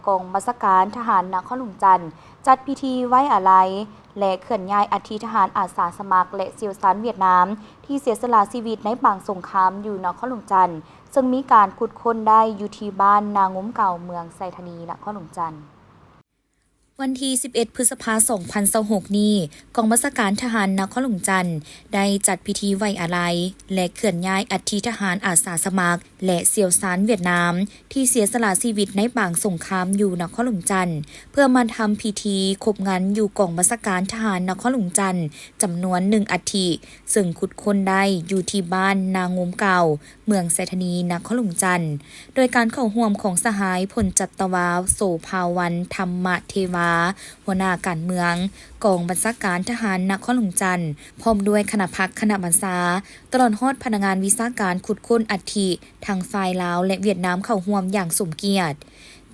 ກອງບັນຊາການທະຫານນະຄອນຫຼວງຈັນ ຈັດພິທີໄວ້ອາໄລ ແລະ ເຄື່ອນຍ້າຍອັດຖິທະຫານອາສາສະໝັກ ແລະ ຊ່ຽວຊານຫວຽດນາມ ທີ່ເສຍສະຫຼະຊີວິດໃນປາງສົງຄາມຢູ່ນະຄອນຫຼວງຈັນ ເຊິ່ງມີການຂຸດຄົ້ນໄດ້ຢູ່ທີ່ບ້ານນາງຸມເກົ່າ ເມືອງໄຊທານີ ນະຄອນຫຼວງຈັນ. ວັນທີສິບເອັດ ພຶດສະພາ ສອງພັນຊາວຫົກນີ້, ກອງບັນຊາການທະຫານນະຄອນຫຼວງຈັນ ໄດ້ຈັດພິທີໄວ້ອາໄລ ແລະ ເຄື່ອນຍ້າຍອັດຖິທະຫານອາສາສະໝັກ ແລະ ຊ່ຽວຊານຫວຽດນາມ ທີ່ເສຍສະຫຼະຊີວິດໃນປາງສົງຄາມຢູ່ນະຄອນຫຼວງຈັນ ເພື່ອມາທຳພິທີຄົບງັນຢູ່ກອງບັນຊາການທະຫານນະຄອນຫຼວງຈັນ ຈຳນວນໜຶ່ງອັດຖິ ເຊິ່ງຂຸດຄົ້ນໄດ້ຢູ່ທີ່ບ້ານນາງຸມເກົ່າ ເມືອງໄຊທານີ ນະຄອນຫຼວງຈັນ ໂດຍການເຂົ້າຮ່ວມຂອງສະຫາຍ ພົນຈັດຕະວາ ໂສພາວັນ ທຳມະເທວາ ຫົວໜ້າການເມືອງ ກອງບັນຊາການທະຫານນະຄອນຫຼວງຈັນ ພ້ອມດ້ວຍຄະນະພັກຄະນະບັນຊາ ຕະຫຼອດຮອດພະນັກງານວິຊາການຂຸດຄົ້ນອັດຖິ ທັງຝ່າຍລາວ ແລະ ຫວຽດນາມເຂົ້າຮ່ວມຢ່າງສົມກຽດ.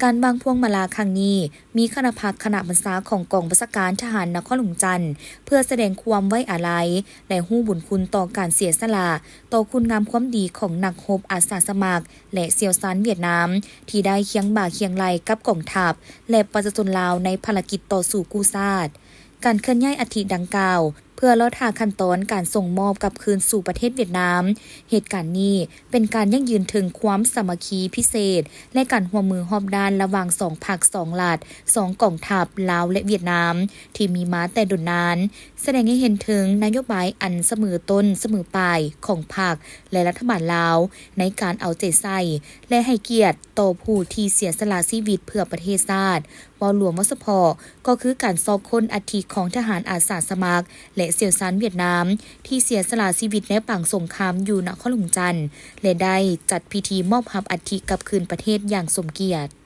ການວາງພວງມາລາຄັ້ງນີ້ ມີຄະນະພັກຄະນະບັນຊາຂອງກອງບັນຊາການທະຫານນະຄອນຫຼວງຈັນ ເພື່ອສະແດງຄວາມໄວ້ອາໄລ ແລະ ຮູ້ບຸນຄຸນຕໍ່ການເສຍສະຫຼະ ຕໍ່ຄຸນງາມຄວາມດີຂອງນັກຮົບອາສາສະໝັກ ແລະ ຊ່ຽວຊານຫວຽດນາມ ທີ່ໄດ້ຄຽງບ່າຄຽງໄຫຼ່ກັບກອງທັບ ແລະ ປະຊາຊົນລາວໃນພາລະກິດຕໍ່ສູ້ກູ້ຊາດ. ການເຄື່ອນຍ້າຍອັດຖິດັ່ງກ່າວ ເພື່ອລໍຖ້າຂັ້ນຕອນການສົ່ງມອບກັບຄືນສູ່ປະເທດຫວຽດນາມ. ເຫດການນີ້ເປັນການຢັ້ງຢືນເຖິງຄວາມສາມັກຄີພິເສດ ແລະ ການຮ່ວມມືຮອບດ້ານລະຫວ່າງສອງພັກສອງລັດ, ສອງກອງທັບ ລາວ ແລະ ຫວຽດນາມ ທີ່ມີມາແຕ່ດົນນານ, ສະແດງໃຫ້ເຫັນເຖິງນະໂຍບາຍອັນສະເໝີຕົ້ນສະເໝີປາຍຂອງພັກ ແລະ ລັດຖະບານລາວ ໃນການເອົາໃຈໃສ່ ແລະ ໃຫ້ກຽດຕໍ່ຜູ້ທີ່ເສຍສະຫຼະຊີວິດເພື່ອປະເທດຊາດ. ເວົ້າລວມ, ເວົ້າສະເພາະ ກໍຄືການຊອກຄົ້ນອັດຖິຂອງທະຫານອາສາສະໝັກ ແລະ ຊ່ຽວຊານຫວຽດນາມ ທີ່ເສຍສະຫຼະຊີວິດໃນປາງສົງຄາມຢູ່ນະຄອນຫຼວງຈັນ ແລະ ໄດ້ຈັດພິທີມອບຮັບອັດຖິກັບຄືນປະເທດຢ່າງສົມກຽດ.